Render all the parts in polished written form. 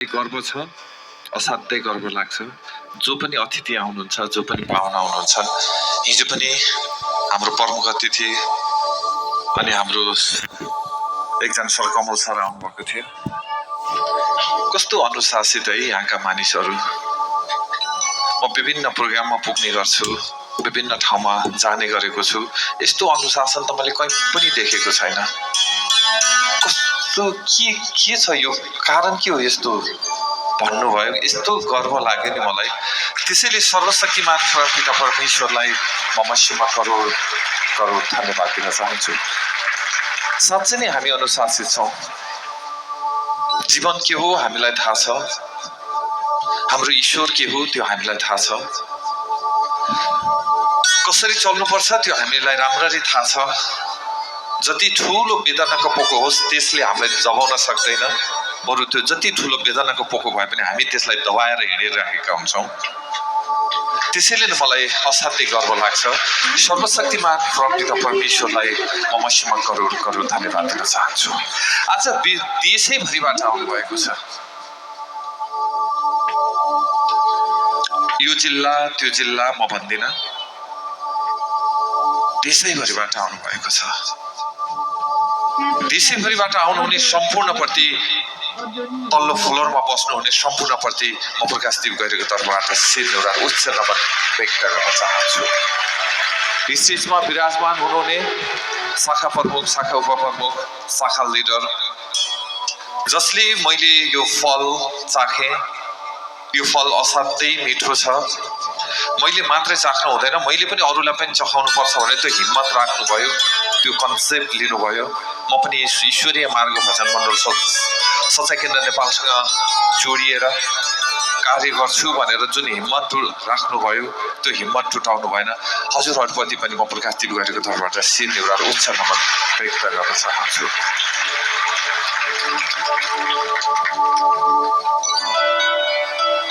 गर्व छ, असाध्यै गर्व लाग्छ। जो पनि अतिथि आउनुहुन्छ, जो पनि पाहुना आउनुहुन्छ, हिजो पनि हाम्रो प्रमुख अतिथि अनि हाम्रो एकजना सर कमल सर आउनुभएको थियो। कस्तो अनुशासित है यहाँका मानिसहरू। म विभिन्न प्रोग्राममा पुग्ने गर्छु, विभिन्न ठाउँमा जाने गरेको छु। यस्तो अनुशासन त मैले कहीँ पनि देखेको छैन। कस्तो के छ यो, कारण के हो यस्तो भन्नुभयो, यस्तो गर्व लाग्यो नि मलाई। त्यसैले सर्वशक्तिमान पिता परमेश्वरलाई म मसिमा करोड करोड धन्यवाद दिन चाहन्छु। साँच्चै नै हामी अनुशासित छौँ। जीवन के हो हामीलाई थाहा छ, हाम्रो ईश्वर के हो त्यो हामीलाई थाहा छ, कसरी चल्नुपर्छ त्यो हामीलाई राम्ररी थाहा छ। जति ठुलो वेदनाको पोको होस् त्यसले हामीलाई दबाउन सक्दैन, बरु त्यो जति ठुलो वेदनाको पोको भए पनि हामी त्यसलाई दबाएर हिँडिरहेका हुन्छौँ। त्यसैले नै मलाई असाध्यै गर्व लाग्छ। सर्वशक्तिमान परमपिता परमेश्वरलाई म मसिमा करोड करोड धन्यवाद दिन चाहन्छु। आज देशैभरिबाट आउनुभएको छ। यो जिल्ला त्यो जिल्ला म भन्दिनँ, देशैभरिबाट आउनुभएको छ। देशैभरिबाट आउनुहुने सम्पूर्णप्रति, तल्लो फ्लोरमा बस्नुहुने सम्पूर्णप्रति म प्रकाशदीप गैरीको तर्फबाट शिर उच्च नमन व्यक्त गर्न चाहन्छु। स्टेजमा विराजमान हुनुहुने शाखा प्रमुख, शाखा उपप्रमुख, शाखा लिडर, जसले मैले यो फल चाखेँ, यो फल असाध्यै मिठो छ। मैले मात्रै चाख्नु हुँदैन, मैले पनि अरूलाई पनि चखाउनु पर्छ भने त्यो हिम्मत राख्नुभयो, त्यो कन्सेप्ट लिनुभयो। म पनि ईश्वरीय मार्ग भजन मण्डल सच्चाइ केन्द्र नेपालसँग जोडिएर कार्य गर्छु भनेर जुन हिम्मत राख्नुभयो, त्यो हिम्मत टुटाउनु भएन। हजुरहरूप्रति पनि म प्रकाशदीप गैरीको तर्फबाट शिर निहुराएर उच्च नमन व्यक्त गर्न चाहन्छु।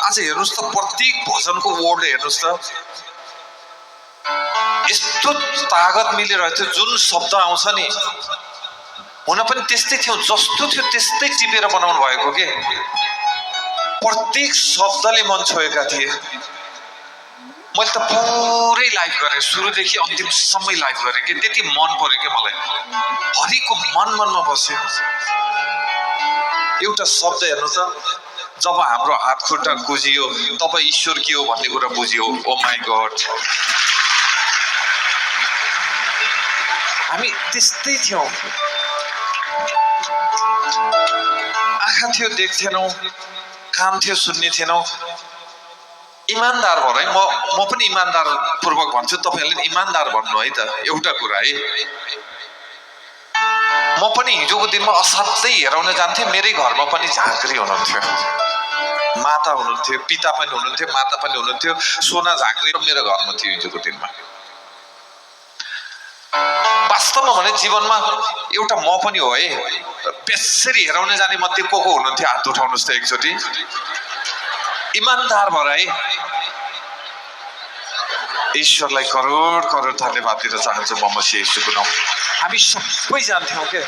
आज हेर्नुहोस् त, प्रत्येक भजनको वर्ड हेर्नुहोस् त, यस्तो तागत मिलिरहेको थियो। जुन शब्द आउँछ नि, हुन पनि त्यस्तै थियो, जस्तो थियो त्यस्तै टिपेर बनाउनु भएको के। प्रत्येक शब्दले मन छोएका थिए। मैले त पुरै लाइभ गरेँ, सुरुदेखि अन्तिमसम्म लाइभ गरेँ कि त्यति मन पर्यो कि मलाई। हरिको मनमा बस्यो। एउटा शब्द हेर्नु त, जब हाम्रो हात खुट्टा बुझियो तब ईश्वर के हो भन्ने कुरा बुझियो। ओ माई गॉड, हामी त्यस्तै थियौँ। आँखा थियो देख्थेनौँ, कान थियो सुन्ने थिएनौँ। इमान्दार भएर है, म पनि इमान्दार पूर्वक भन्छु, तपाईँहरूले इमान्दार भन्नु है त। एउटा कुरा है, म पनि हिजोको दिनमा असाध्यै हेराउन जान्थेँ। मेरै घरमा पनि झाँक्री हुनुहुन्थ्यो, माता हुनुहुन्थ्यो, पिता पनि हुनुहुन्थ्यो, माता पनि हुनुहुन्थ्यो। सोना झाँक्री मेरो घरमा थियो हिजोको दिनमा। वास्तवमा भने जीवनमा एउटा म पनि हो है, बेसरी हेराउन जाने मध्ये को हुनुहुन्थ्यो? हात उठाउनुहोस् त एकचोटि। इमान्दार भएर है, ईश्वरलाई करोड करोड धन्यवाद दिन चाहन्छु म मसीह येशूको नाम। हामी सबै जान्थ्यौँ के,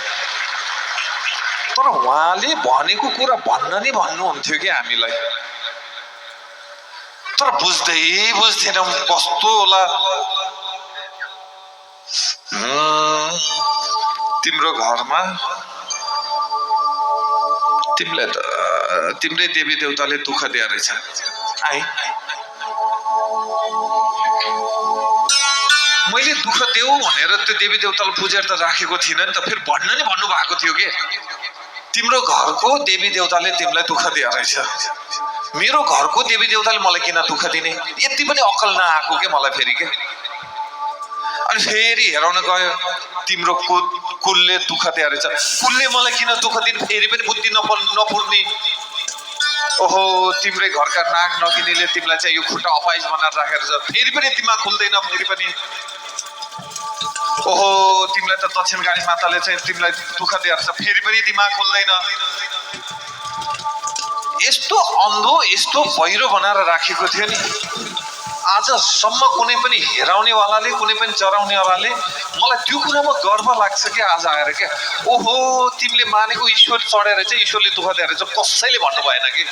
तर उहाँले भनेको कुरा भन्न नै भन्नुहुन्थ्यो कि हामीलाई। तर बुझ्दैनौँ कस्तो होला। तिम्रो घरमा तिमीलाई त तिम्रै देवी देवताले दुःख दिए रहेछ। मैले दुःख देऊ भनेर त्यो देवी देवतालाई पुजेर त राखेको थिइनँ नि त। फेरि भन्न नै भन्नुभएको थियो कि तिम्रो घरको देवी देवताले तिमीलाई दुःख दिए रहेछ। मेरो घरको देवी देवताले मलाई किन दुःख दिने? यति पनि अक्कल नआएको के मलाई फेरि के। अनि फेरि हेराउन गयो, तिम्रो कुलले दुःख दिए रहेछ। कुलले मलाई किन दुःख दिने? फेरि पनि बुद्धि नपुर्ने। ओहो, तिम्रै घरका नाग नगिनीले तिमीलाई चाहिँ यो खुट्टा अपाइज बनाएर राखेर छ, फेरि पनि दिमाग खुल्दैन। फेरि पनि ओहो, तिमीलाई त दक्षिणकाली माताले चाहिँ तिमीलाई दुःख दिएर छ, फेरि पनि दिमाग खुल्दैन। यस्तो अन्धो, यस्तो बहिरो बनाएर राखेको थियो नि। आजसम्म कुनै पनि हेराउनेवालाले कुनै पनि चराउनेवालाले मलाई त्यो कुरामा गर्व लाग्छ कि आज आएर क्या ओहो तिमीले मानेको ईश्वर चढेर चाहिँ ईश्वरले दुःख दिएर चाहिँ कसैले भन्नु भएन कि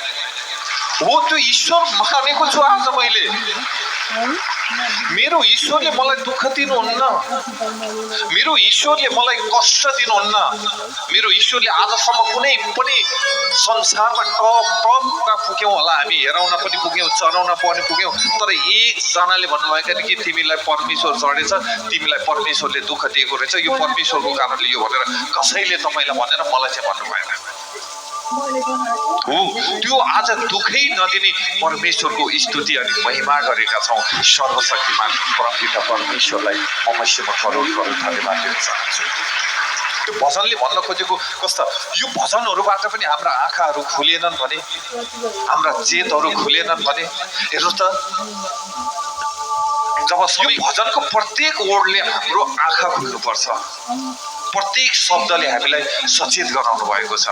हो त्यो ईश्वर मानेको छु आज मैले मेरो ईश्वरले मलाई दुःख दिनुहुन्न मेरो ईश्वरले मलाई कष्ट दिनुहुन्न मेरो ईश्वरले आजसम्म कुनै पनि संसारमा टपमा पुग्यौँ होला हामी हेराउन पनि पुग्यौँ चराउन पनि पुग्यौँ तर एकजनाले भन्नुभएको कि तिमीलाई परमेश्वर चढेछ तिमीलाई परमेश्वरले दुःख दिएको रहेछ यो परमेश्वरको कारणले यो भनेर कसैले तपाईँलाई भनेर मलाई चाहिँ भन्नु भएन हो त्यो आज दुःखै नदिने परमेश्वरको स्तुति अनि महिमा गरेका छौँ सर्वशक्तिमान परमपिता परमेश्वरलाई म मसीहमा करोड करोड धन्यवाद दिन चाहन्छु त्यो भजनले भन्न खोजेको कस्ता यो भजनहरूबाट पनि हाम्रा आँखाहरू खुलेनन् भने हाम्रा चेतहरू खुलेनन् भने हेर्नुहोस् त जब सबै भजनको प्रत्येक वर्डले हाम्रो आँखा खुल्नुपर्छ प्रत्येक शब्दले हामीलाई सचेत गराउनु भएको छ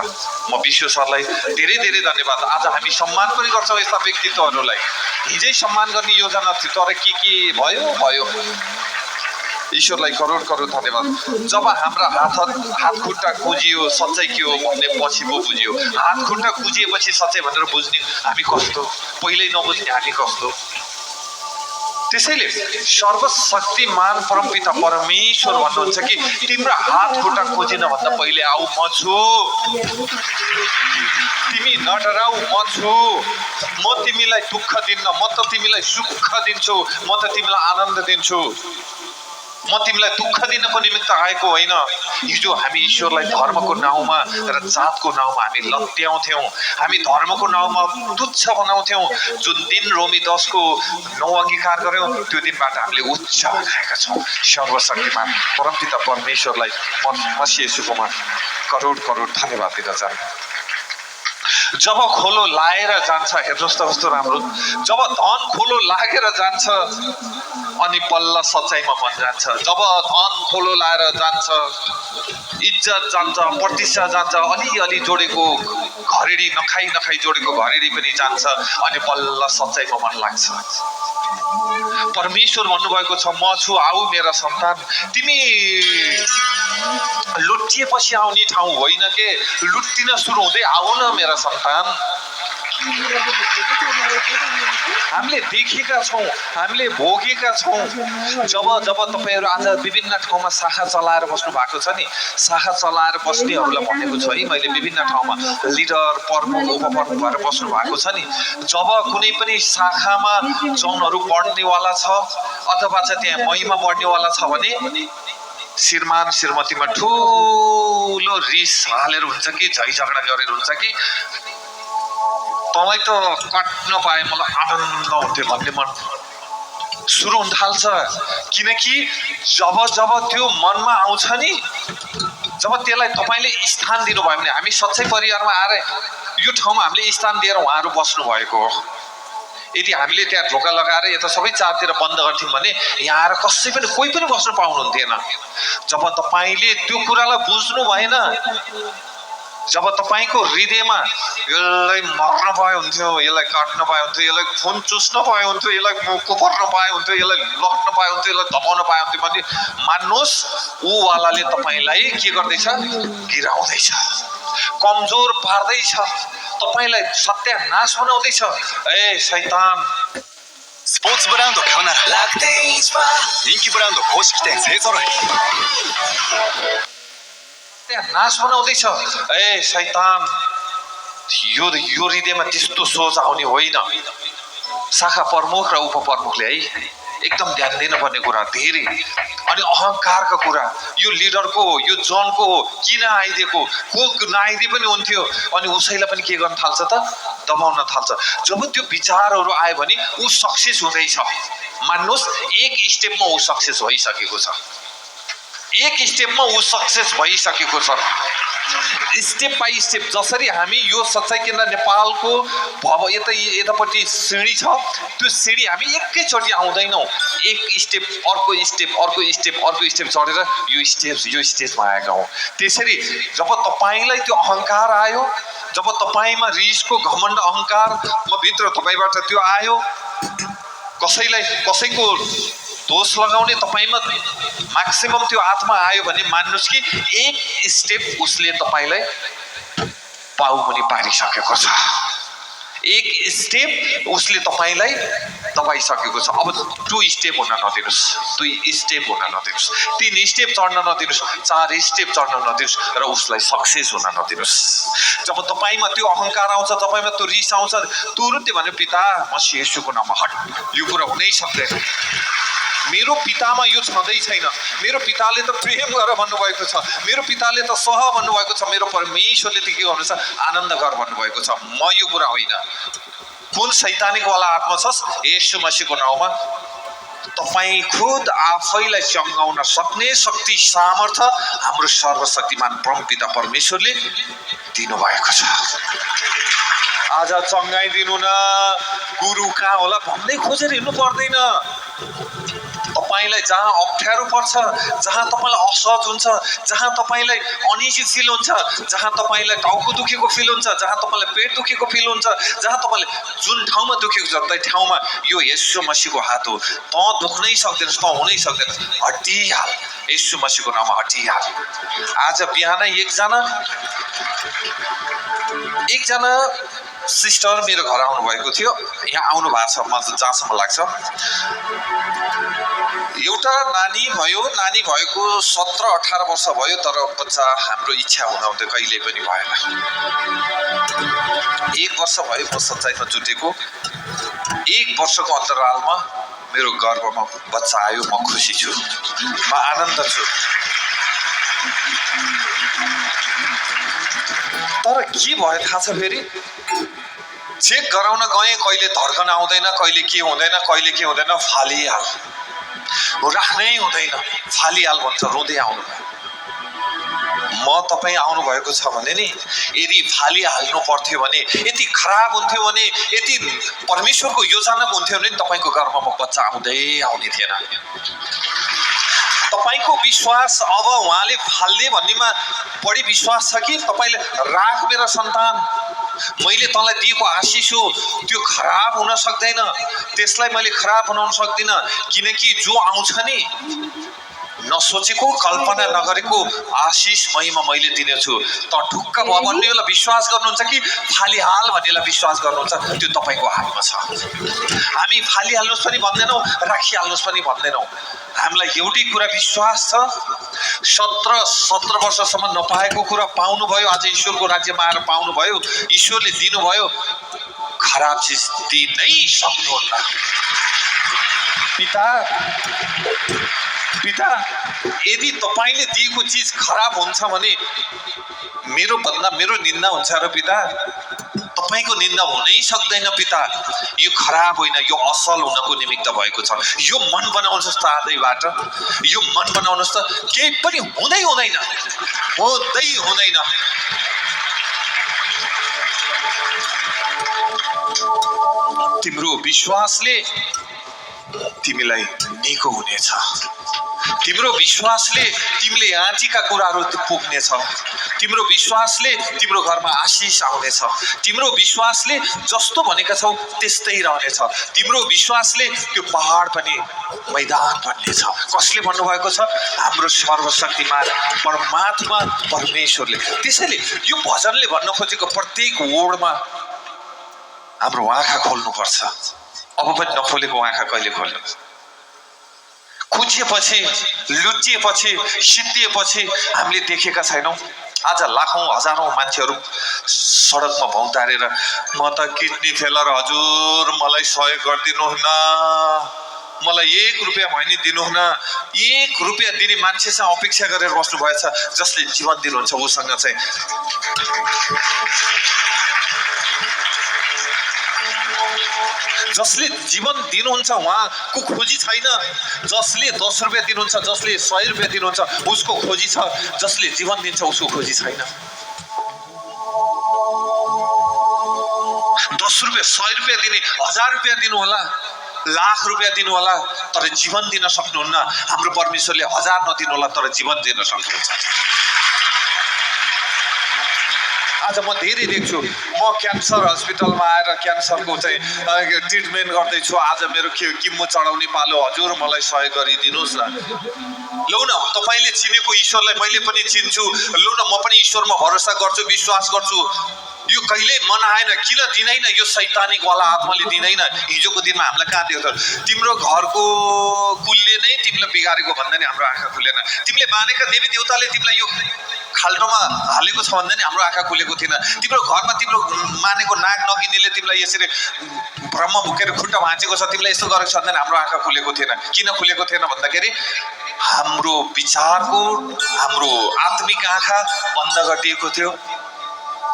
म विश्व सरलाई धेरै धेरै धन्यवाद आज हामी सम्मान पनि गर्छौँ यस्ता व्यक्तित्वहरूलाई हिजै सम्मान गर्ने योजना थियो तर के भयो ईश्वरलाई करोड करोड धन्यवाद जब हाम्रा हात खुट्टा कुजियो सच्चाइ के हो भन्ने पछि पो बुझियो हात खुट्टा कुजिएपछि सच्चाइ भनेर बुझ्ने हामी कस्तो पहिल्यै नबुझ्ने हामी कस्तो त्यसैले सर्वशक्तिमान परमपिता परमेश्वर भन्नुहुन्छ कि तिम्रो हात खुट्टा कुजिन भन्दा पहिले आऊ म छु तिमी नडराऊ म छु म तिमीलाई दुःख दिन्न म त तिमीलाई सुख दिन्छु म त तिमीलाई आनन्द दिन्छु म तिमीलाई दुःख दिनको निमित्त आएको होइन हिजो हामी ईश्वरलाई धर्मको नाउँमा र जातको नाउँमा हामी लत्याउँथ्यौँ हामी धर्मको नाउँमा तुच्छ बनाउँथ्यौँ जुन दिन रोमी 10 को 9 अंगीकार गर्यौँ त्यो दिनबाट हामीले उच्च खाएका छौँ सर्वशक्तिमान परमपिता परमेश्वरलाई मसीह येशूकोमा करोड करोड धन्यवाद दिन चाहन्छु जब खोलो लाएर जान्छ हेर्नुहोस् त कस्तो राम्रो जब धन खोलो लागेर जान्छ अनि बल्ल सच्चाइमा मन जान्छ जब धन खोलो लाएर जान्छ इज्जत जान्छ प्रतिष्ठा जान्छ अलि जोडेको घरेडी नखाई जोडेको घरेडी पनि जान्छ अनि बल्ल सच्चाइमा मन लाग्छ परमेश्वर भन्नुभएको छ म छु आऊ मेरा सन्तान तिमी लुटिएपछि आउने ठाउँ होइन के लुट्टिन सुरु हुँदै आऊ न मेरा सन्तान हामीले देखेका छौँ हामीले भोगेका छौँ जब तपाईहरू आज विभिन्न ठाउँमा शाखा चलाएर बस्नु भएको छ नि शाखा चलाएर बस्नेहरूलाई भनेको छु है मैले विभिन्न ठाउँमा लिडर प्रमुख उपप्रमुख भएर बस्नु भएको छ नि जब कुनै पनि शाखामा जौनहरू बढ्नेवाला छ अथवा चाहिँ त्यहाँ महिमा बढ्नेवाला छ भने श्रीमान श्रीमतीमा ठुलो रिस हालेर हुन्छ कि झै झगडा गरेर हुन्छ कि तँलाई त काट्न पाए मलाई आनन्द हुन्थ्यो भन्ने मन सुरु हुन थाल्छ किनकि जब त्यो मनमा आउँछ नि जब त्यसलाई तपाईले स्थान दिनुभयो भने हामी सच्चै परिवारमा आएर यो ठाउँमा हामीले स्थान दिएर उहाँहरू बस्नु भएको हो यदि हामीले त्यहाँ ढोका लगाएर यता सबै चारतिर बन्द गर्थ्यौँ भने यहाँ आएर कसै पनि कोही पनि बस्नु पाउनुहुन्थेन जब तपाईले त्यो कुरालाई बुझ्नु भएन जब तपाईको हृदयमा यसलाई मर्न पाए हुन्थ्यो यसलाई काट्न पाए हुन्थ्यो यसलाई खुन चुस्न पाए हुन्थ्यो यसलाई कुपर्न पाए हुन्थ्यो यसलाई लट्न पाए हुन्थ्यो यसलाई दबाउन पाए हुन्थ्यो भने मान्नुहोस् ऊ वालाले तपाईलाई के गर्दैछ गिराउँदैछ कमजोर पार्दैछ तपाईलाई सत्यानाश बनाउँदैछ ए शैतान 스포츠 브랜드 카나라 인기 브랜드 고식된 세서를 नाश बनाउँदैछ ए शैतान यो हृदयमा त्यस्तो सोच आउने होइन शाखा प्रमुख र उपप्रमुखले है एकदम ध्यान दिनुपर्ने कुरा धेरै अनि अहंकारको कुरा यो लिडरको हो यो जोनको हो किन आइदिएको को नआइदिए पनि हुन्थ्यो अनि उसैलाई पनि के गर्न थाल्छ त दबाउन थाल्छ जब त्यो विचारहरू आयो भने ऊ सक्सेस हुँदैछ मान्नुहोस् एक स्टेपमा ऊ सक्सेस भइसकेको छ एक स्टेपमा ऊ सक्सेस भइसकेको छ स्टेप बाई स्टेप जसरी हामी यो सच्चाइ केन्द्र नेपालको यतापट्टि सिँढी छ त्यो सिँढी हामी एकैचोटि आउँदैनौँ एक स्टेप अर्को स्टेप अर्को स्टेप अर्को स्टेप चढेर यो स्टेजमा आएका हौँ त्यसरी जब तपाईलाई त्यो अहंकार आयो जब तपाईमा रिसको घमण्ड अहंकार म भित्र तपाईबाट त्यो आयो कसैलाई कसैको दोष लगाउने तपाईमा म्याक्सिमम त्यो आत्मा आयो भने मान्नुस् कि एक स्टेप उसले तपाईलाई पाउमुनि पारिसकेको छ। एक स्टेप उसले तपाईलाई दबाइसकेको छ। अब 2 स्टेप हुन नदिनुस्, 2 स्टेप हुन नदिनुस्, 3 स्टेप चढ्न नदिनुस्, 4 स्टेप चढ्न नदिनुस् र उसलाई सक्सेस हुन नदिनुस्। जब तपाईमा त्यो अहंकार आउँछ, तपाईमा त्यो रिस आउँछ, तुरुन्तै भन्नु पिता मसी येशूको नाममा हट, यो कुरा हुनै सक्दैन। मेरो पितामा यो छँदै छैन। मेरो पिताले त प्रेम गर भन्नुभएको छ, मेरो पिताले त सह भन्नुभएको छ, मेरो परमेश्वरले त के गर्नुहुन्छ आनन्द गर भन्नुभएको छ। म यो कुरा होइन। कुन शैतानिक वाला आत्मा छस् येशू मसीहको नाउँमा तपाई खुद आफैलाई चङ्गाउन सक्ने शक्ति सामर्थ्य हाम्रो सर्वशक्तिमान परमपिता परमेश्वरले दिनुभएको छ। आज चङ्गाइदिनु न गुरु कहाँ होला भन्दै खोजेर हिँड्नु पर्दैन। तपाईलाई जहाँ अप्ठ्यारो पर्छ, जहाँ तपाईलाई असहज हुन्छ, जहाँ तपाईलाई अनिजी फिल हुन्छ, जहाँ तपाईलाई टाउको दुखेको फिल हुन्छ, जहाँ तपाईलाई पेट दुखेको फिल हुन्छ, जहाँ तपाईले जुन ठाउँमा दुखेको छ त्यही ठाउँमा यो येशू मसीहको हात हो। त दुख्नै सक्दैनस्, त हुनै सक्दैनस्, हटिहाल, येशू मसीहको नाममा हटिहाल। आज बिहान एकजना सिस्टर मेरो घर आउनु भएको थियो। यहाँ आउनु भएको छ, म जहाँसम्म लाग्छ। एउटा नानी भयो, नानी भएको 17-18 वर्ष भयो, तर बच्चा हाम्रो इच्छा हुँदाहुँदै कहिले पनि भएन। 1 वर्ष भयो म सच्चाइमा जुटेको। 1 वर्षको अन्तरालमा मेरो गर्भमा बच्चा आयो। म खुसी छु, म आनन्द छु। तर के भयो थाहा छ फेरि? चेक गराउन गएँ, कहिले धड्कन आउँदैन, कहिले के हुँदैन, कहिले के हुँदैन, फालिहाल, राख्नै हुँदैन, फालिहाल भन्छ, रुँदै आउनु भयो। म तपाईँ आउनु भएको छ भने नि यदि फालिहाल्नु पर्थ्यो भने, यति खराब हुन्थ्यो भने, यति परमेश्वरको योजनाको हुन्थ्यो भने तपाईँको गर्भमा बच्चा आउने थिएन। तपाईको विश्वास अब उहाँले फाल्ने भन्नेमा बढी विश्वास छ कि तपाईले राख मेरो सन्तान, मैले तँलाई दिएको आशिष हो, त्यो खराब हुन सक्दैन, त्यसलाई मैले खराब बनाउन सक्दिनँ, किनकि जो आउँछ नि नसोचेको कल्पना नगरेको आशिष महिमा मैले दिनेछु। त ढुक्क भयो भन्नेलाई विश्वास गर्नुहुन्छ कि फालिहाल भन्नेलाई विश्वास गर्नुहुन्छ, त्यो तपाईको हातमा छ। हामी फालिहाल्नुहोस् पनि भन्दैनौँ, राखिहाल्नुहोस् पनि भन्दैनौँ। हामीलाई एउटै कुरा विश्वास छ, 17 वर्षसम्म नपाएको कुरा पाउनुभयो, आज ईश्वरको राज्यमा आएर पाउनुभयो, ईश्वरले दिनुभयो, खराब चिज दिनै सक्नुहुन्न। पिता यदि तपाईले दिएको चिज खराब हुन्छ भने मेरो निन्दा हुन्छ र पिता, तपाईको निन्दा हुनै सक्दैन पिता। यो खराब होइन, यो असल हुनको निमित्त भएको छ। यो मन बनाउनुहोस् त आजैबाट, यो मन बनाउनुहोस् त, केही पनि हुँदैन। तिम्रो विश्वासले तिमीलाई निको हुनेछ। तिम्रो विश्वासले तिमीले आँटीका कुराहरू पुग्नेछ। तिम्रो विश्वासले तिम्रो घरमा आशिष आउनेछ। तिम्रो विश्वासले जस्तो भनेका छौ त्यस्तै रहनेछ। तिम्रो विश्वासले त्यो पहाड पनि मैदान बन्नेछ। कसले भन्नुभएको छ? हाम्रो सर्वशक्तिमान परमात्मा परमेश्वरले। त्यसैले यो भजनले भन्न खोजेको प्रत्येक वर्डमा हाम्रो आँखा खोल्नुपर्छ। अब पनि नखोलेको आँखा कहिले खोल्नु? खुचिएपछि, लुचिएपछि, सिद्धिएपछि हामीले देखेका छैनौँ। आज लाखौँ हजारौँ मान्छेहरू सडकमा भौँतारेर म त किडनी फेलर हजुर, मलाई सहयोग गरिदिनुहुन्न, मलाई 1 रुपियाँ भए नि दिनुहुन्न। 1 रुपियाँ दिने मान्छेसँग अपेक्षा गरेर बस्नु भएछ। जसले जीवन दिनुहुन्छ उसँग चाहिँ जसले जीवन दिनुहुन्छ उहाँको खोजी छैन। जसले 10 रुपियाँ दिनुहुन्छ, जसले 100 रुपियाँ दिनुहुन्छ उसको खोजी छ। जसले जीवन दिन्छ उसको खोजी छैन। 10 रुपियाँ, 100 रुपियाँ दिने, 1000 रुपियाँ दिनु होला, लाख रुपियाँ दिनु होला, तर जीवन दिन सक्नुहुन्न। हाम्रो परमेश्वरले 1000 नदिनु होला, तर जीवन दिन सक्नुहुन्छ। आज म धेरै देख्छु म क्यान्सर हस्पिटलमा आएर क्यान्सरको चाहिँ ट्रिटमेन्ट गर्दैछु आज मेरो किमो चढाउने पालो हजुर मलाई सहयोग गरिदिनुहोस् न लौ न तपाईँले चिनेको ईश्वरलाई मैले पनि चिन्छु लौ न म पनि ईश्वरमा भरोसा गर्छु विश्वास गर्छु यो कहिले मन आएन किन दिँदैन यो सैतानिक वाला आत्माले दिँदैन हिजोको दिनमा हामीलाई कहाँ दिएको छ तिम्रो घरको कुलले नै तिमीलाई बिगारेको भन्दा नि हाम्रो आँखा खुलेन तिमीले मानेका देवी देवताले तिमीलाई यो खाल्टोमा हालेको छ भन्दा नि हाम्रो आँखा खुलेको थिएन तिम्रो घरमा तिम्रो मानेको नाग नगिनीले तिमीलाई यसरी ब्रह्म भुकेर खुट्टा भाँचेको छ तिमीलाई यस्तो गरेको छ भन्दा नि हाम्रो आँखा खुलेको थिएन किन खुलेको थिएन भन्दाखेरि हाम्रो विचारको हाम्रो आत्मिक आँखा बन्द गरिदिएको थियो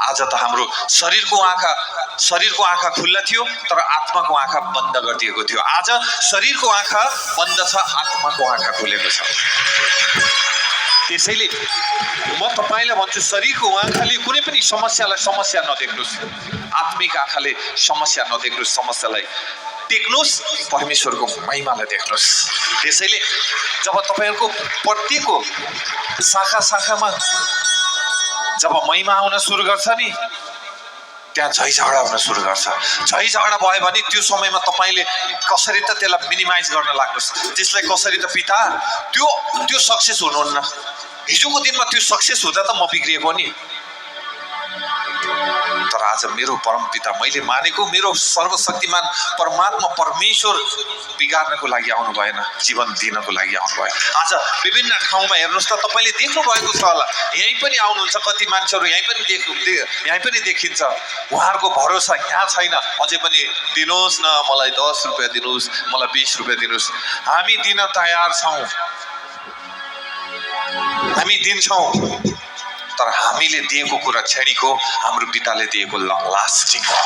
आज त हाम्रो शरीरको आँखा खुल्ला थियो तर आत्माको आँखा बन्द गरिदिएको थियो आज शरीरको आँखा बन्द छ आत्माको आँखा खुलेको छ त्यसैले म तपाईलाई भन्छु शरीरको आँखाले कुनै पनि समस्यालाई समस्या नदेख्नुस् आत्मिक आँखाले समस्या नदेख्नुस् समस्यालाई देख्नुस् परमेश्वरको महिमालाई देख्नुस् त्यसैले जब तपाईहरुको प्रत्येकको शाखामा जब महिमा आउन सुरु गर्छ नि त्यहाँ झै झगडा हुन सुरु गर्छ झै झगडा भयो भने त्यो समयमा तपाईले कसरी त त्यसलाई मिनिमाइज गर्न लाग्नुस् त्यसलाई कसरी त पिता त्यो सक्सेस हुनुहुन्न हिजोको दिनमा त्यो सक्सेस हुँदा त म बिग्रिएको नि तर आज मेरो परम पिता मैले मानेको मेरो सर्वशक्तिमान परमात्मा परमेश्वर बिगार्नको लागि आउनु भएन जीवन दिनको लागि आउनु भयो आज विभिन्न ठाउँमा हेर्नुस् त तपाईले देख्नु भएको छ होला यही पनि आउनुहुन्छ कति मान्छेहरू यही पनि देखिन्छ उहाँहरूको भरोसा यहाँ छैन अझै पनि दिनुहोस् न मलाई 10 रुपैयाँ दिनुहोस् मलाई 20 रुपैयाँ दिनुहोस् हामी दिन तयार छौं हामी दिन्छौं तर हामीले दिएको कुरा क्षणिक हो हाम्रो पिताले दिएको लङ लास्टिङ हो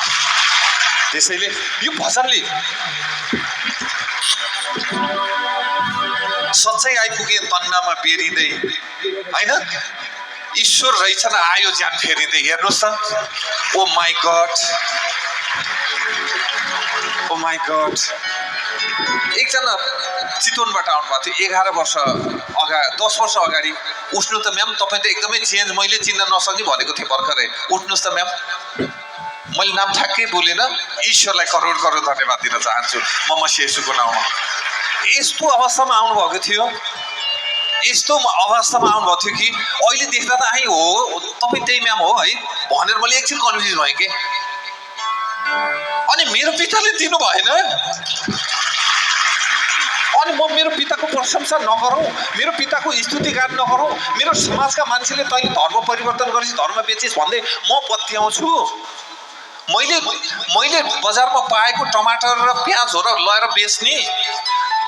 त्यसैले यो भजनले सच्चै आइपुगे तन्नामा बेरिँदै हैन ईश्वर रहेछन् आयो ज्यान फेरिँदै हेर्नुस् त ओ माई गॉड एकजना चितवनबाट आउनुभएको थियो 11 वर्ष अगाडि 10 वर्ष अगाडि उठ्नु त म्याम तपाई त एकदमै चेन्ज मैले चिन्न नसक्ने भनेको थिएँ भर्खरै उठ्नुस् त म्याम मैले नाम ठ्याक्कै बोलेन ईश्वरलाई करोड करोड धन्यवाद दिन चाहन्छु म शेषुको नाउँमा यस्तो अवस्थामा आउनु भएको थियो यस्तो अवस्थामा आउनु भएको थियो कि अहिले देख्दा त आइ हो तपाई त्यही म्याम हो है भनेर मैले एकछिन कन्फ्युज भएँ के अनि मेरो पिताले दिनु भएन अनि म मेरो पिताको प्रशंसा नगरौँ मेरो पिताको स्तुतिगान नगरौँ मेरो समाजका मान्छेले तैँले धर्म परिवर्तन गरेपछि धर्म बेचिस् भन्दै म पत्याउँछु मैले बजारमा पाएको टमाटर र प्याजहरू लगेर बेच्ने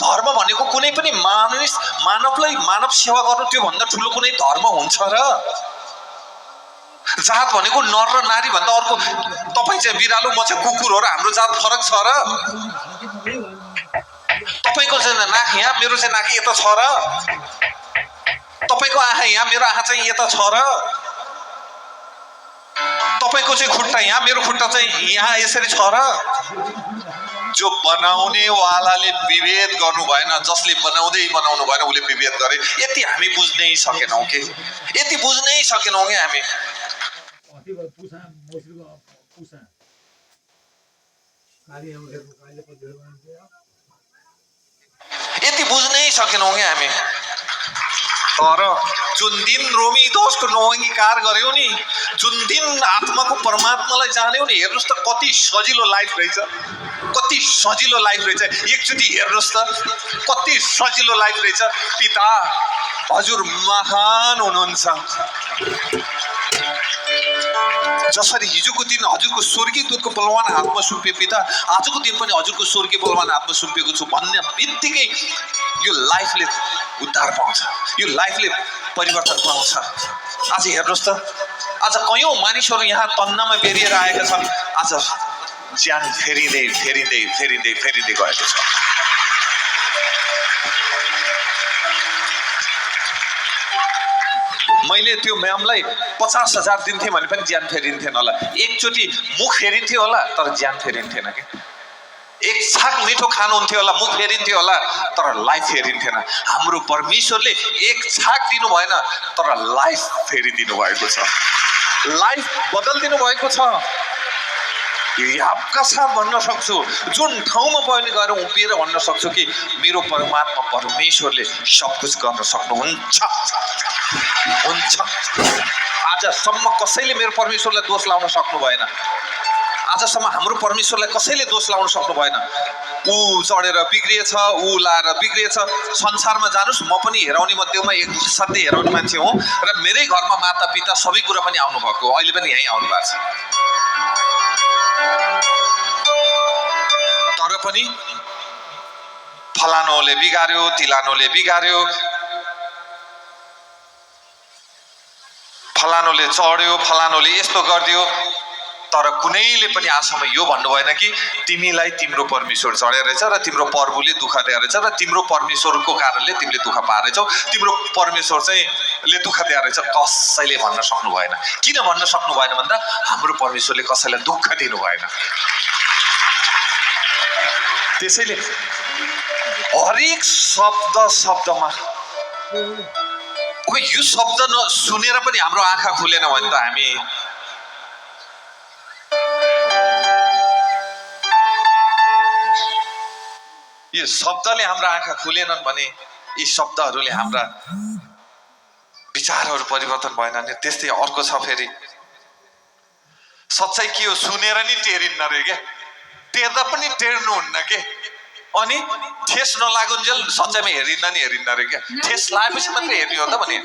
धर्म भनेको कुनै पनि मानवलाई मानव सेवा गर्नु त्यो भन्दा ठुलो कुनै धर्म हुन्छ र जात भनेको नर र नारी भन्दा अर्को तपाई चाहिँ बिरालो म चाहिँ कुकुर हो र हाम्रो जात फरक छ र तपाईको चाहिँ नाक यहाँ मेरो चाहिँ नाक यता छ र तपाईको आँखा यहाँ मेरो आँखा चाहिँ यता छ र तपाईको चाहिँ खुट्टा यहाँ मेरो खुट्टा चाहिँ यहाँ यसरी छ र जो बनाउने वालाले विभेद गर्नु भएन जसले बनाउनु भएन उले विभेद गरे यति हामी बुझ्नै सकेनौं के हामी यति बुझ्नै सकेनौं के हामी तर जुन दिन रोमी 10 को 9 अंगीकार गर्यौ नि जुन दिन आत्माको परमात्मालाई जान्यौ नि हेर्नुस् त कति सजिलो लाइफ रहेछ एकचोटी हेर्नुस् त कति सजिलो लाइफ रहेछ पिता हजुर महान हुनुहुन्छ जसरी हिजोको दिन हजुरको स्वर्गीय दूतको बलवान हातमा सुम्पियो पिता आजको दिन पनि हजुरको स्वर्गीय बलवान हातमा सुम्पिएको छु भन्ने बित्तिकै यो लाइफले उद्धार पाउँछ यो लाइफले परिवर्तन पाउँछ आज हेर्नुस् त आज कयौं मानिसहरू यहाँ तन्नामा बेरिएर आएका छन् आज ज्यान फेरिँदै गएको छ मैले त्यो म्यामलाई 50,000 दिन्थे भने पनि ज्यान फेरिन्थेन होला एकचोटी मुख फेरिन्थ्यो होला तर ज्यान फेरिन्थेन के एक छाक मिठो खानुहुन्थ्यो होला मुख फेरिन्थ्यो होला तर लाइफ फेरिन्थेन हाम्रो परमेश्वरले एक छाक दिनु भएन तर लाइफ फेरिदिनु भएको छ लाइफ बदलिदिनु भएको छ। आपका साथ भन्न सक्छु, जुन ठाउँमा पनि गएर उभिएर भन्न सक्छु कि मेरो परमात्मा परमेश्वरले सब कुछ गर्न सक्नुहुन्छ। आजसम्म कसैले मेरो परमेश्वरलाई दोष लाउन सक्नु भएन। आजसम्म हाम्रो परमेश्वरलाई कसैले दोष लाउन सक्नु भएन। ऊ चढेर बिग्रिएछ, ऊ लाएर बिग्रिएछ। संसारमा जानुस्, म पनि हेराउने मध्येमा एक सधैँ हेराउने मान्छे हुँ र मेरै घरमा माता पिता सबै कुरा पनि आउनु भएको, अहिले पनि यहीँ आउनु भएको छ। तर पनि फलानोले बिगार्यो, तिलानोले बिगार्यो, फलानोले चढ्यो, फलानोले यस्तो गरिदियो, तर कुनैले पनि आजसम्म यो भन्नु भएन कि तिमीलाई तिम्रो परमेश्वर चढेर रहेछ र तिम्रो प्रभुले दुःख दिएर रहेछ र तिम्रो परमेश्वरको कारणले तिमीले दुःख पाएछौ, तिम्रो परमेश्वर चाहिँ ले दुःख दिएर रहेछ। कसैले भन्न सक्नु भएन। किन भन्न सक्नु भएन भन्दा हाम्रो परमेश्वरले कसैलाई दुःख दिनु भएन। त्यसैले हरेक शब्दमा अब यो शब्द सुनेर पनि हाम्रो आँखा खुलेन भने त हामी यो शब्दले हाम्रो आँखा खुलेनन् भने यी शब्दहरूले हाम्रा विचारहरू परिवर्तन भएन भने त्यस्तै अर्को छ। फेरि सच्चाइ के हो सुनेर नि टेरिन्न रे के, टेर्दा पनि टेर्नुहुन्न के, अनि ठेस नलागुन्जेल सच्चाइमा हेरिन्न रे के। ठेस लागेपछि मात्रै हेर्ने हो त भने,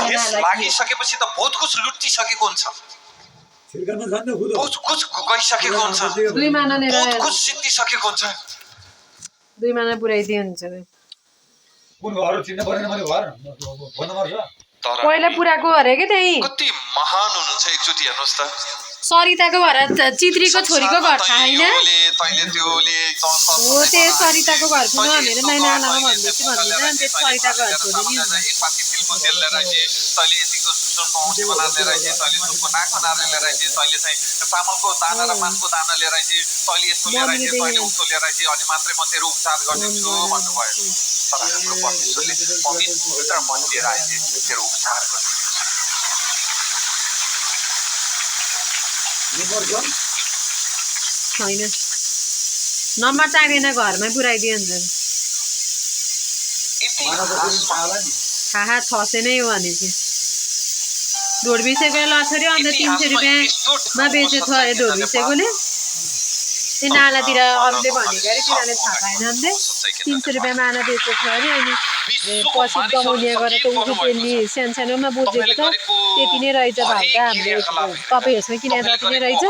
ठेस लागिसकेपछि त बहुत कुछ लुटिसकेको हुन्छ, बहुत कुछ गइसकेको हुन्छ, बहुत कुछ सिद्धिसकेको हुन्छ। 2 महिना पुऱ्याइदिए हुन्छ। पहिला पुराको अरे के त्यही कति महान हुनुहुन्छ एकचोटि हेर्नुहोस् त। सरिताको घर चित्रीको छोरीको घर थाहा हैन हो, त्यो सरिताको घर कुन भनेर नाइना आलामा भन्दैछु भन्दैन, त्यो सरिताको घर छोरी नि चामलको दाना र मासको दाना लिएर आइजे, तैँले यस्तो लिएर आइजे, तैँले उस्तो लिएर आइजे, अनि मात्रै म तेरो उपचार गरिदिन्छु भन्नुभयो। तर हाम्रो परमेश्वरले पवित्र मन लिएर आइजे, तेरो उपचार गरिदिन्छु। छैन नम्बर चाहिँदैन, घरमै पुऱ्याइदिए हुन्छ। थाहा 600 नै हो भनेपछि ढोडबिसेको लछरी अन्त 300 रुपियाँमा बेचेको अरे ढोडबिसेकोले। त्यो नालातिर अरूले भनेको अरे तिनीहरूले थाहा पाएन अन्त 300 रुपियाँमा आना बेचेको अरे। अनि पछि कमाउने गरेर त उठो त्यसले सानोमा बुझेको त त्यति नै रहेछ भाउ त हाम्रो तपाईँहरूसँग किनेर जति नै रहेछ।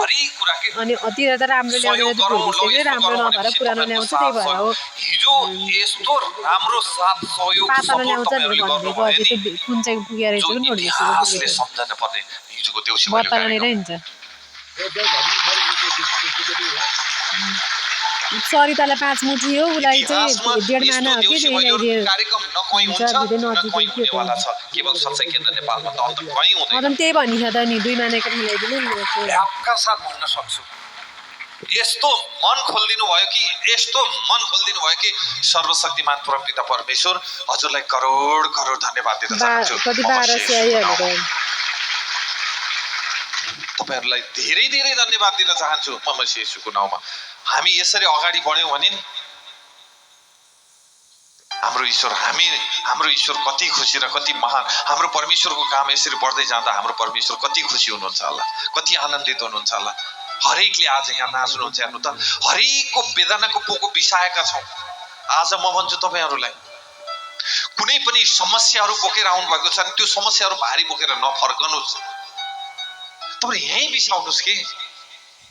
अनि तिर त राम्रो ल्याउँदैन, ढोडबिसेकै राम्रो नभएर पुरानो ल्याउँछ, त्यही भएर हो पातलो ल्याउँछ भनेर भन्दिएको। अझै त्यो कुन चाहिँ पुगेर रहेछ पनि ढोडबिसेको बताउने नै हुन्छ। सरितालाई 5 मुठी हो, उसलाई चाहिँ 1.5 महिना हो कि त्यही भनिन्छ त नि 2 महिनाको मिलाइदिनु नि। यस्तो मन खोलिदिनु भयो कि, यस्तो मन खोलिदिनु भयो कि सर्वशक्तिमान परमपिता परमेश्वर हजुरलाई करोड करोड धन्यवाद दिन चाहन्छु। कति 1200 तपाईहरुलाई धेरै धेरै धन्यवाद दिन चाहन्छु म मसीह येशूको नाउँमा। हामी यसरी अगाडि बढ्यौं भने हाम्रो ईश्वर कति खुसी र कति महान। हाम्रो परमेश्वरको काम यसरी बढ्दै जाँदा हाम्रो परमेश्वर कति खुसी हुनुहुन्छ होला, कति आनन्दित हुनुहुन्छ होला। हरेकले आज यहाँ नाच्नुहुन्छ हेर्नु त, हरेकको वेदनाको पोको बिसाएका छौं। आज म भन्छु तपाईहरुलाई, कुनै पनि समस्याहरु बोकेर आउनु भएको छ भने त्यो समस्याहरु भारी बोकेर नफर्कनुस्, तपाईं यही बिसाउनुस् के।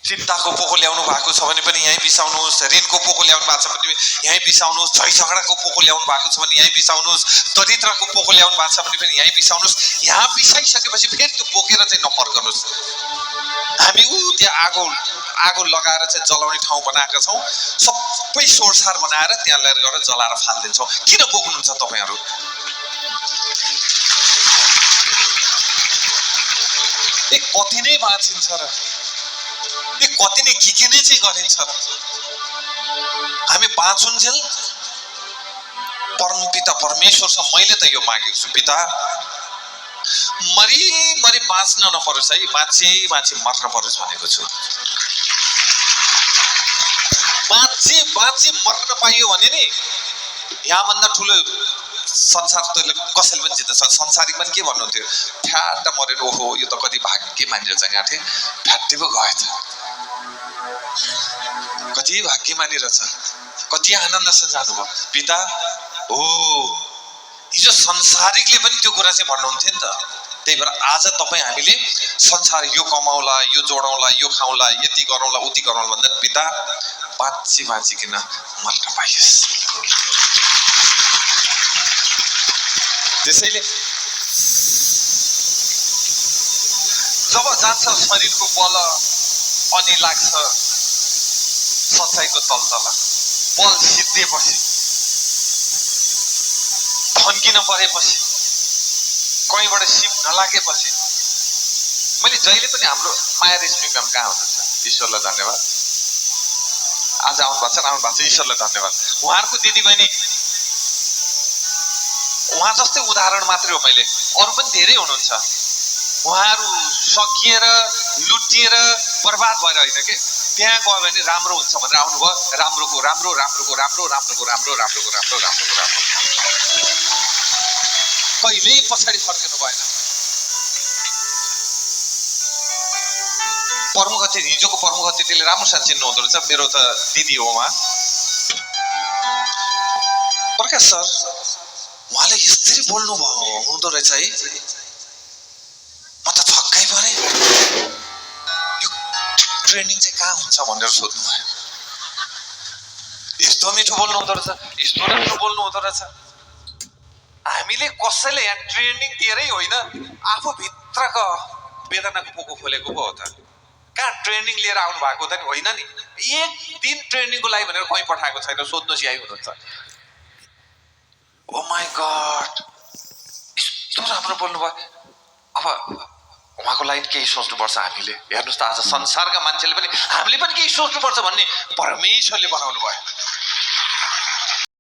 चिन्ताको पोको ल्याउनु भएको छ भने पनि यही बिसाउनुस्, ऋणको पोको ल्याउनु भएको छ भने यही बिसाउनुस्, झै झगडाको पोको ल्याउनु भएको छ भने यही बिसाउनुस्, दरिद्रको पोको ल्याउनु भएको छ भने पनि यही बिसाउनुस्। यहाँ बिसाइसकेपछि फेरि त्यो बोकेर चाहिँ नफर्कनुस्। हामी त्यहाँ आगो लगाएर चाहिँ जलाउने ठाउँ बनाएका छौं, सबै सोरसार बनाएर त्यहाँ लिएर गएर जलाएर फाल्दिन्छौं। किन बोक्नुहुन्छ तपाईहरु? कति नै बाँचिन्छ र कति नै के नै चाहिँ गरिन्छ र। हामी बाँचुन्जेल परमपिता परमेश्वरसँग मैले त यो मागेको छु, पिता मरी बाँच्न नपरोस् है, बाँचे मर्न परोस् भनेको छु। बाँचे मर्न पाइयो भने नि यहाँभन्दा ठुलो संसार तैँले कसैले पनि जित्न सक्छ। संसारिक पनि के भन्नुहुन्थ्यो, फ्याट मरेर ओहो यो त कति भाग्य मानेर चाहिँ गाँथे, फ्याट्टी पो गएछ। कति भाग्य मानिरहेछ, कति आनन्दसँग जानुभयो पिता हो। हिजो संसारिकले पनि त्यो कुरा चाहिँ भन्नुहुन्थ्यो नि त। त्यही भएर आज तपाईँ हामीले संसार यो कमाउला, यो जोडौँला, यो खाउँला, यति गरौँला, उति गरौँला भन्दा पिता बाँचिकन मर्न पाइयोस्। त्यसैले जब जान्छ शरीरको बल अनि लाग्छ सच्चाइको तलतला, बल सिद्धिएपछि, थन्किन परेपछि, कहीँबाट सिप नलागेपछि, मैले जहिले पनि हाम्रो माया रेश्मी म्याम कहाँ हुनुहुन्छ, ईश्वरलाई धन्यवाद, आज आउनु भएको छ, ईश्वरलाई धन्यवाद। उहाँहरूको दिदीबहिनी उहाँ जस्तै उदाहरण मात्रै हो, मैले अरू पनि धेरै हुनुहुन्छ। उहाँहरू सकिएर लुटिएर बर्बाद भएर होइन के, त्यहाँ गयो भने राम्रो हुन्छ भनेर आउनुभयो। राम्रोको राम्रो, राम्रोको राम्रो, राम्रोको राम्रो, राम्रोको राम्रो, राम्रोको राम्रो, कहिल्यै पछाडि फर्किनु भएन। प्रमुख अतिथि, हिजोको प्रमुख अतिथिले राम्रोसँग चिन्नु हुँदो रहेछ, मेरो त दिदी हो उहाँ, प्रकाश सर। उहाँले यसरी बोल्नु हुँदो रहेछ है, म त छक्कै परेँ। यो ट्रेनिङ चाहिँ कहाँ हुन्छ भनेर सोध्नु भयो। यस्तो मिठो बोल्नु हुँदो रहेछ, यस्तो राम्रो बोल्नु हुँदो रहेछ। हामीले कसैले यहाँ ट्रेनिङ दिएरै होइन, आफू भित्रको वेदनाको पोको खोलेको पो हो त। कहाँ ट्रेनिङ लिएर आउनु भएको त नि होइन नि। एक दिन ट्रेनिङको लागि भनेर कहीँ पठाएको छैन, सोध्नुहोस् यही हुनुहुन्छ। ओ माई गॉड, यस्तो राम्रो बोल्नुभयो। अब उहाँको लागि केही सोच्नुपर्छ हामीले। हेर्नुहोस् त आज संसारका मान्छेले पनि हामीले पनि केही सोच्नुपर्छ भन्ने परमेश्वरले बनाउनु भयो।